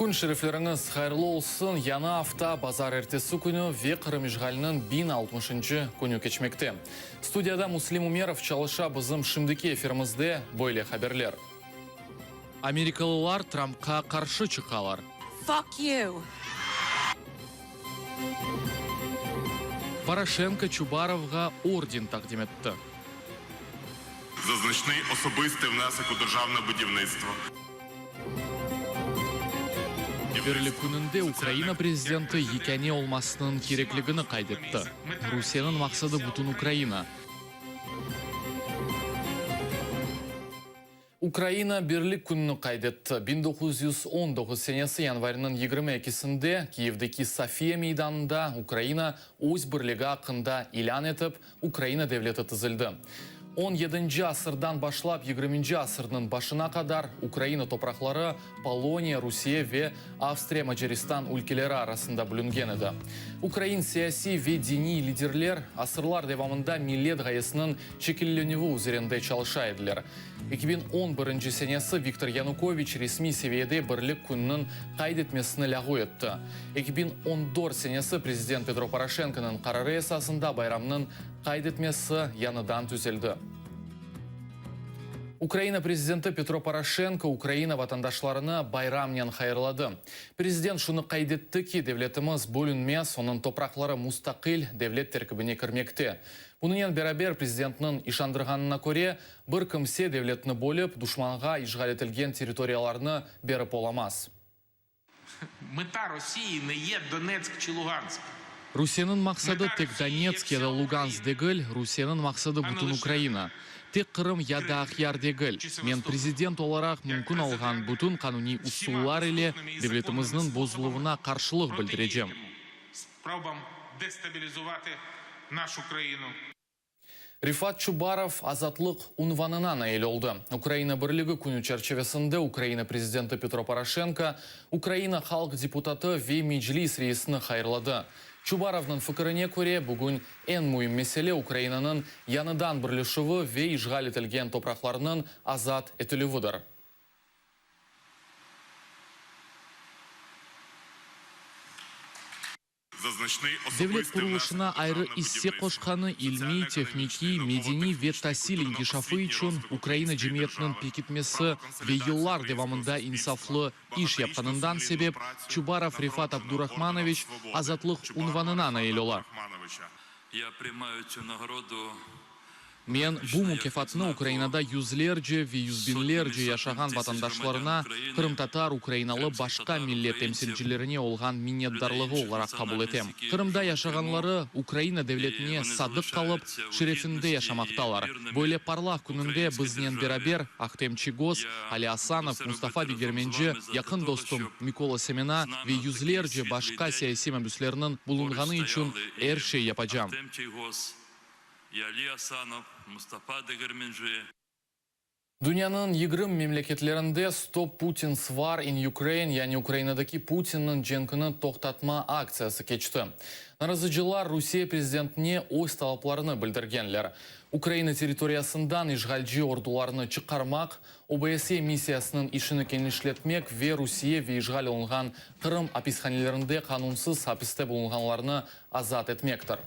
Kün şerifleriñiz hayırlı olsun! Yañı afta, bazar ertesi künü ve Qırım işğaliniñ 1060-ıncı künü keçmekte. Studiyada Müslim Ümerov çalışa, bizim şimdiki efirimizde böyle haberler. Amerikalılar Trampqa qarşı çıqalar. Fuck you! Poroşenko Çubarovğa orden taqdim etti. За значний особистий внесок у державне будівництво. Birlik kününde Ukraina prezidenti yekâne olmasınıñ kerekligini qayd etti. Rusiyeniñ maqsadı bütün Ukraina. Ukraina Birlik kününi qayd etti. 1919 senesi yanvariniñ 22-sinde Kiyevdeki Sofiya meydanında Ukraina öz birligi aqqında ilân etip, Ukraina devleti tizildi. On yedinci asırdan başlap yigirminci asırnıñ başına qadar Ukraina topraqları Poloniya, Rusiye ve Avstriya-Macaristan ülkeleri arasında bölüngen edi. Ukrain siyasiy ve diniy liderler asırlar devamında millet ğayesiniñ şekillenüvi üzerinde çalışa ediler. 2011 senesi Viktor Yanukoviç resmiy seviyede Birlik kününiñ qayd etmesini lâğu etti. 2014 senesi prezident Petro Poroşenkonıñ qararı esasında bayramnıñ qayd etmesi yañıdan tüzeldi. Ukraina prezidenti Petro Poroşenko Ukraina vatandaşlarını bayramnen hayırladı. Prezident şunı qayd etti ki, devletimiz bölünmez, onıñ topraqları mustaqil devlet terkibine kirmekte. Bunınen beraber, prezidentniñ işandırğanına köre, bir kimse devletni bölip, duşmanğa işğal etilgen territoriyalarnı berip olamaz. Meta Rosii ne ye Donetsk çi Lugansk. Rusiyeniñ maqsadı tek Donetsk ya da Lugansk degil, Rusiyeniñ maqsadı bütün Ukraina. Tek Qırım ya da Aqyar degil. Men prezident olaraq mümkün olğan bütün qanuniy usullar ile devletimizniñ bozuluvına qarşılıq bildirecem. Refat Çubarov azatlıq unvanına nail oldı. Ukraina Birligi künü çerçivesinde Ukraina prezidenti Petro Poroşenko Ukraina halq deputatı ve Meclis reisini hayırladı. Çubarovnıñ fikirine köre, bugün eñ müim mesele Ukrainanıñ yañıdan birleşüvi ve işğal etilgen topraqlarnıñ azat etilüvidir. Devlet qurulışına ayrı isse qoşqanı, ilmiy, tehnikiy, medeniy ve tasil inkişafı içün Ukraina cemiyetiniñ pekitmesi ve yıllar devamında insaflı iş yapqanından sebep Çubarov Refat Abdurahmanoviç azatlıq unvanına nail ola. Men bu mukâfatnı Ukrainada yüzlerce ve yüzbiñlerce yaşağan vatandaşlarına, qırımtatar, ukrainalı, başqa millet temsilcilerine olğan minnetdarlığı olaraq qabul etem. Qırımda yaşağanları Ukraina devletine sadıq qalıp, şerefinde yaşamaqtalar. Böyle parlaq kününde biznen beraber Ahtem Çiygoz, Ali Asanov, Mustafa Degermenci, yaqın dostum Mikola Semena ve yüzlerce başqa siyasiy mabüslerniñ bulunğanı içün er şey yapacam. İ Ali Asanov, Mustafa Degermenci. Dünyanıñ 20 memleketlerinde Stop Putin's War in Ukraine, yani Ukrainadaki Putinniñ cenkini toqtatma aktsiyası keçti. Narazıcılar Rusiye prezidentine öz talaplarını bildirgenler, Ukraina territoriyasından işğalci ordularnı çıqarmaq, OBSE missiyasınıñ işini kenişletmek ve Rusiye ve işğal olunğan Qırım apishanelerinde qanunsız apiste bulunğanlarnı azat etmektir.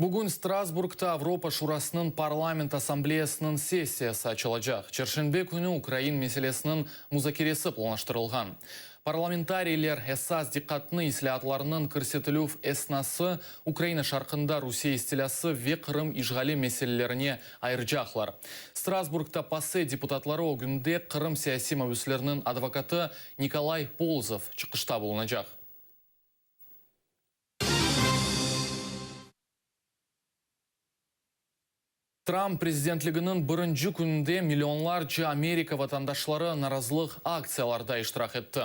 Bugün Strasburgda Avropa Şurasınıñ Parlament Assambleyasınıñ sessiyası açılacaq. Çarşenbe künü ukrain meselesiniñ muzakeresi planlaştırılğan. Parlamentariyler esas diqqatnı islâatlarnıñ kirsetilüv esnası, Ukraina şarqında Rusiye istilâsı ve Qırım işğali meselelerine ayırcaqlar. Strasburgda PASE deputatları ögünde Qırım siyasiy mabüsleriniñ advokatı Nikolay Polozov çıqışta bulunacaq. Tramp prezidentliginiñ birinci kününde millionlarca Amerika vatandaşları narazılıq aktsiyalarda iştirak etti.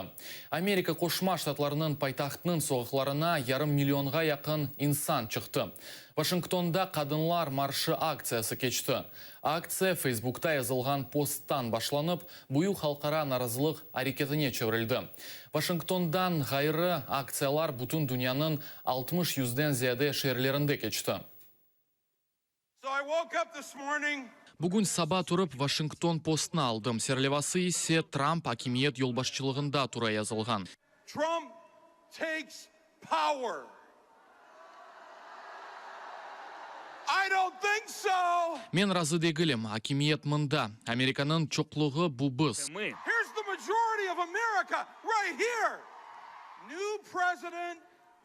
Amerika Qoşma Ştatlarınıñ paytahtınıñ soqaqlarına yarım millionğa yaqın insan çıqtı. Vaşingtonda Qadınlar marşı aktsiyası keçti. Aktsiya Feysbukta yazılğan posttan başlanıp, büyük halqara narazılıq areketine çevirildi. Vaşingtondan ğayrı, aktsiyalar bütün dünyanıñ 60 yüzden ziyade şeerlerinde keçti. Bugün saba turıp Washington Postnı aldım, serlevası ise Tramp akimiyet yolbaşçılığında tura yazılğan. Trump takes power. I don't think so. Men razı degilim, akimiyet mında, Amerikanıñ çoqluğı bu biz. Here's the majority of America right here. New president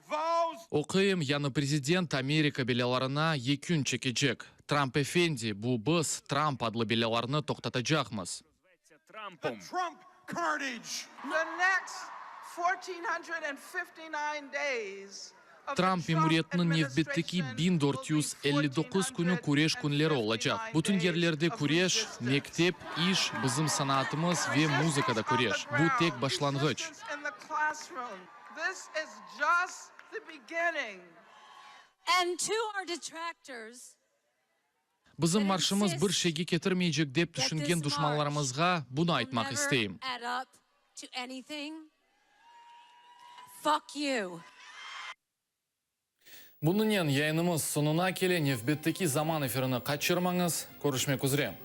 vows. Oquyım, yañı prezident Amerika belâlarına yekün çekecek. Tramp efendi, bu biz Tramp adlı belâlarnı toqtatacaqmız. The Trump carnage. The next 1459 days of the Tramp Trump memuriyetiniñ nevbetteki administration 1459 will be künü küreş künleri olacaq. 1459 Bütün days yerlerde of küreş, resistance. mektep, iş, bizim sanaatımız ve muzıkada Resistance on küreş. the Bu ground, tek başlanğıç. resistance in the classroom. This is just the beginning. And to our detractors, Bizim marşımız bir şeyge ketirmeycek dep that tüşüngen this march duşmanlarımızğa bunı will aytmaq never isteyim. add up to anything. Fuck you. Bunınen yayınımız soñuna kele. Nevbetteki Zaman efirini qaçırmañız. Körüşmek üzre.